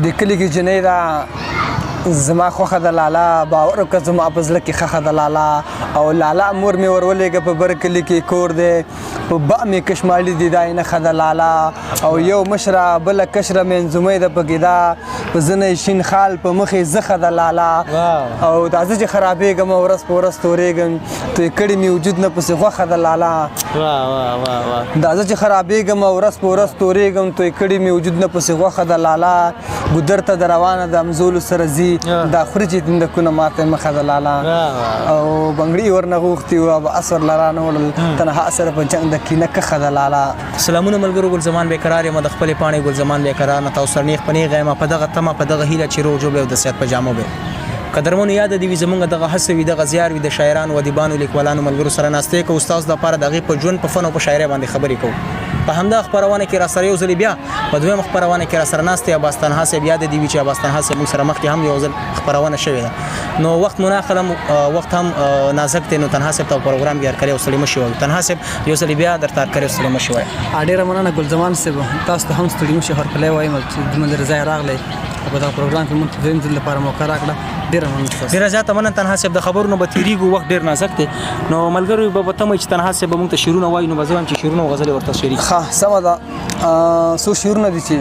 د کلي کې جنۍ ده زما خوښه ده لالا، باور وکړه زما په زړه کې ښخه ده لالا. او لالا مور مې ور ولېږه په بر کلي کې کور دی، په با مې کشمالي دي دا یې نښه ده لالا. او یو مشره بله کشره منځومۍ ده پکې ده، په زنه یې شین خال په مخ یې زخه ده لالا. او دا زه چې خرابېږم او ورځ په ورځ تورېږم، توی کړي مې وجود نه پسې غوښه ده لالا. دا زه چې خرابېږم او ورځ په ورځ تورېږم، توی کړي مې وجود نه پسې غوښه ده لالا. ګودر ته د روانه د امزولو سره ځي، دا خوري چې تندکونه ماته مخه ده لالا. او بنګړي ورنه غوښتي وو، او اثر لرانه وړل تنها سره په جنګ د کینه کښه ده لالا. سلامونه ملګرو، ګل زمان بیقرار یم د خپلې پاڼې ګل زمان بیقرار نه تاسو سره نیغ په نیغه یم، په دغه تمه په دغه هیله چې روغ جوړ او د صحت په جامو به. قدرمنو یاد دی وي زمونږ دغه هڅه وي، دغه زیار وي، د شاعرانو، ادیبانو، لیکوالانو ملګرو سره ناستې کوو، ستاسو دپاره د هغې په ژوند، په فن او په شاعرۍ باندې خبرې کوو. په همدا خپرونه کې را سره یو ځل بیا په دویمه خپرونه کې را سره ناست دی عباس تنها صاحب. یاد دی وي چې عباس تنها صاحب موږ سره مخکې هم یو ځل خپرونه شوې ده، نو وخت مو نه اخلم، وخت هم نازک دی، نو تنها صاحب ته پروګرام کې هرکلی او ستړي مه شي وایو. تنها صاحب یو ځل بیا درته هرکلی او ستړي مه شي وایو. ډېره مننه ګل زمان صاحب، تاسو ته هم ستړي مه شي هرکلی وایم چې دومره لرې ځایه راغلی او په دغه پروګرام کې موږ ته دویم ځل لپاره موقع راکړه. ډېره مننه تاسو. ډېره زیاته مننه تنها صاحب. د خبرونو به تېرېږو، وخت ډېر نازک دی، نو ملګرو به په تمه چې تنها صاحب به موږ ته شعرونه وایي، نو به زه وایم چې شعرونه او غزلې ورته شریک. ښه سمه ده، څو شعرونه دي چې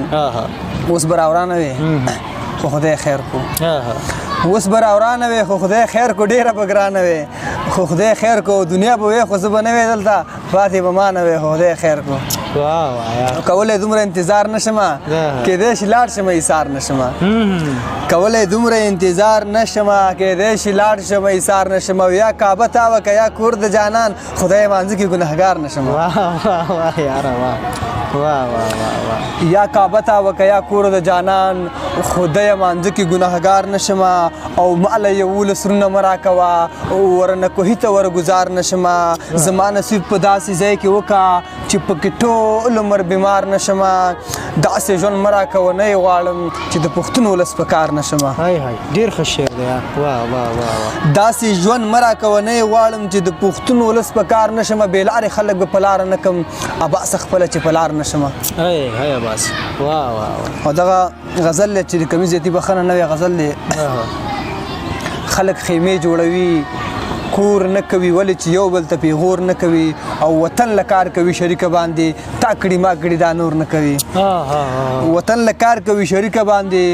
اوس به راورانه وي، خو خدای خیر کو. اوس به راورانه وي، خو خدای خیر کو، ډېره به ګرانه وي، خو خدای خیر کو. دنیا به وي خو زه به نه وي دلته، پاتې به ما نه وي، خو خدای خیر کو. کولی دومره انتظار نه شمه، کېدای شي لاړ شمه ایثار نه شمه. کولی دومره انتظار نه شمه، کېدای شي لاړ شمه ایثار نه شمه. یا کعبه تا وکه یا کور د جانان، خدای مانځه کې ګنهګار نه شمه. یا کعبه تا وکه یا کور د جانان، خدای مانځه کې ګنهګار نه شمه. او ماله 11 ورونه مه راکوه، ورنه کوهي ته ورګزار نه شمه. زما نصیب په داسې ځای کې وکه چې پکې ټول عمر بیمار نه شمه. داسې ژوند مه راکوه، نه یې غواړم چې د پښتون ولس په کار نه شمه. ډېر ښه شعر دی. واه واه واه واه. داسې ژوند مه راکوه، نه یې غواړم چې د پښتون ولس په کار نه شمه. بې لارې خلک به په لاره نه کم، عباس خپله چې په لار نه شمه. هی عباس، واه واه واه. او دغه غزل دی چې د کمي زیاتي بخښنه نوی غزل دی. خلک خیمې جوړوي، کور نه کوي، ولې چې یو بل ته پیغور نه کوي، او وطن له کار کوي شریکه باندې، تا کړي ما کړي دا نور نه کوي. وطن له کار کوي شریکه باندې،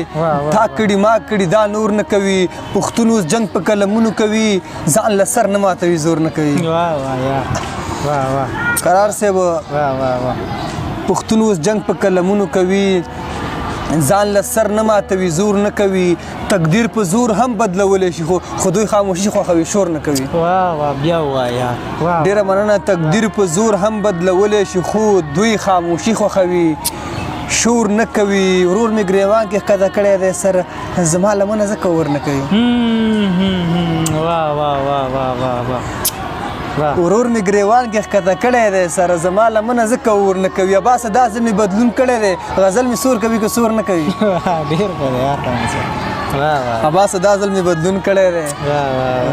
تا کړي ما کړي دا نور نه کوي. پښتون اوس جنګ په قلمونو کوي، ځان له سر نه ماتوي زور نه کوي. قرار صاحب، پښتون اوس جنګ په قلمونو کوي، ځان له سر نه ماتوي زور نه کوي. تقدیر په زور هم بدلولی شي، خو دوی خاموشي خوښوي، شور نه کوي. واه واه، بیا ووایه. ډېره مننه. تقدیر په زور هم بدلولی شي، خو دوی خاموشي خوښوي، شور نه کوي. ورور مې ګریوان کې ښکته کړی دی سر، زما لمنه ځکه ور نه کوي. واه واه واه واه واه واه. ورور مې ګریوان کې ښکته کړی دی سر، زما لمنه ځکه ور نه کوي. عباسه دا ځل مې بدلون کړی دی، غزل مې سور کوي که سور نه کوي. ډېر ښه دی یار. عباسه دا ځل مې بدلون کړی دی،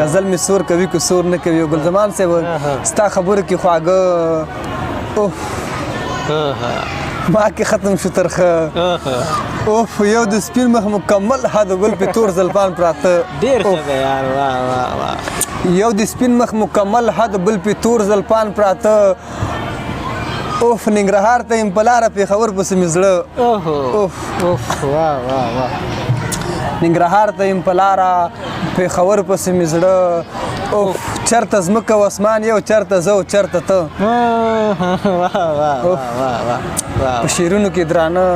غزل مې سور کوي که سور نه کوي. ګل زمان صاحب، ستا خبرو کې خواږه اوف ما کې ختم شو ترخه. اوف یو د سپین مخ مکمل حد ګل په تور زلفان پراته. ډېر ښه دی یار. واه واه واه. یو د سپین مخ مکمل حد بل په تور زلفان پراته. اوف ننګرهار ته یم په لاره، پېښور پسې مې زړه. اوف اوف، واه واه واه. ننګرهار ته یم په لاره، پېښور پسې مې زړه. اوف چېرته ځمکه او اسمان یو، چېرته زه او چېرته ته. په شعرونو کې درانه.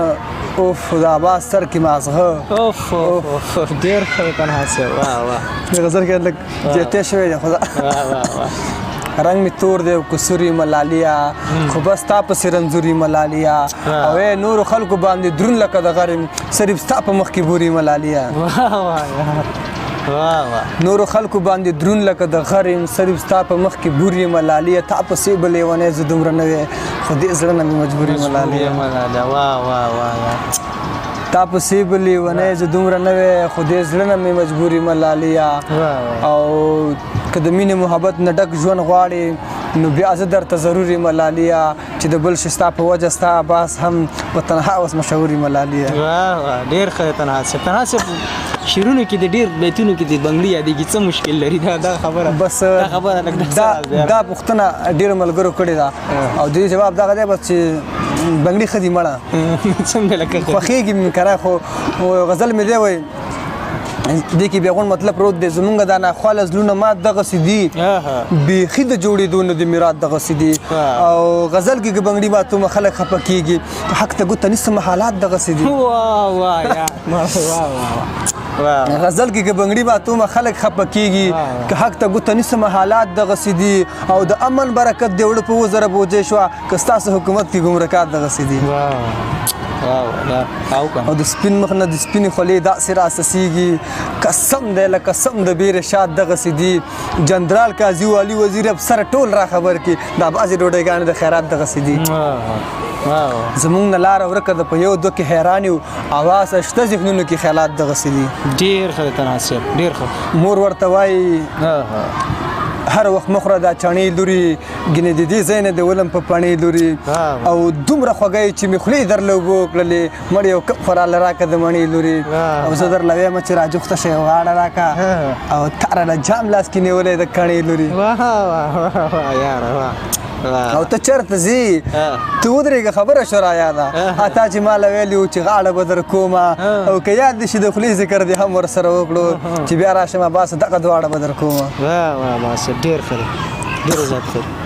اوف د عباس سر کې مازغه. اوف اوف، ډېر ښه تنها صاحب. واه واه. د غزل کې لږ زیاتی شوی دی، خو واه واه. رنګ مې تور دی او قصور یې ملالیا، خو بس تا پسې رنځور یې ملالیا. او ای نورو خلکو باندې درون لکه د غر یم، صرف ستا په مخ کې بور یې ملالیا. نورو خلکو باندې درون لکه د غر یم، صرف ستا په مخ کې بور یې ملالیا. تا پسې به لېونی زه دومره نه وی، خو دې زړه نه مې مجبور یې ملالیا. تا پسې به لېونی زه دومره نه وی، خو دې زړه نه مې مجبور یې ملالیا. او که د مینې محبت نه ډک ژوند غواړې، نو بیا زه درته ضرور یم ملالیا. چې د بل شي ستا په وجه ستا عباس هم په تنها اوس مشهوري ملالیه. واه واه، ډیر ښه تنها صاحب. تنها صاحب، شعرونو کې د ډیر بیتونو کې د بنګړي یادېږي، څه مشکل لري؟ دا خبره، بس دا خبره لږ دا دا پوښتنه ډیر ملګرو کړې ده او د دې جواب دغه دی، بس چې بنګړي ښه دي مړه. څنګه لکه خوښېږي مې کنه، خو غزل مې دی وایي، دې کې بیا غون مطلب پروت دی. زمونږ دا ناخواله زړونه مات دغسې دي، بیخي د جوړېدو نه د میرات دغسې دي. او غزل کې که بنګړي ماتومه خلک خفه کېږي، حق ته ګوته نیسم، حالات دغسې دي. واه واه یا واه واه واه. غزل کې که بنګړي ماتومه خلک خفه کېږي، که حق ته ګوته نیسم، حالات دغسې دي. او د امن برکت دی وړه په 7000 بوجۍ شوه، که ستاسو حکومت کې ګمرکات دغسې دي. او د سپین مخ نه د سپینې خولې داسې راسسېږي، قسم دی لکه سم د بیرې شات دغسې دي. جنرال، قاضي، والي، وزیر، افسر ټول را خبر کړي، دا بعضې ډوډۍګانې د خیرات دغسې دي. زمونږ نه لاره ورکه ده، په یو دوه کې حیران یو، اواز شته ذهنونو کې خیالات دغسې دي. ډیر ښه تنها صاحب، ډیر ښه. مور ورته وایي هر وخت مخره دا چڼې لوري، ګینې د دې ځای نه د ولم په پڼې لوري. او دومره خوږی چې مې خولې درله اوبه وکړلې، مړ یو کپ خو راله راکه د مڼې لوري. او زه درله وایم چې راجوخته شې، غاړه راکه، او تا راله جام لاس کې نیولی د کڼې لوري. او ته چېرته ځې؟ ته ودرېږه، خبره شو را یاده، تا چې ما له ویلي وو چې غاړه به در کومه، او که یاد دې شي د خولې ذکر دې هم ورسره وکړو چې بیا راشم عباس دغه دواړه به در کومه. واه واه عباس، ډېر ښه دی، ډېر زیات ښه.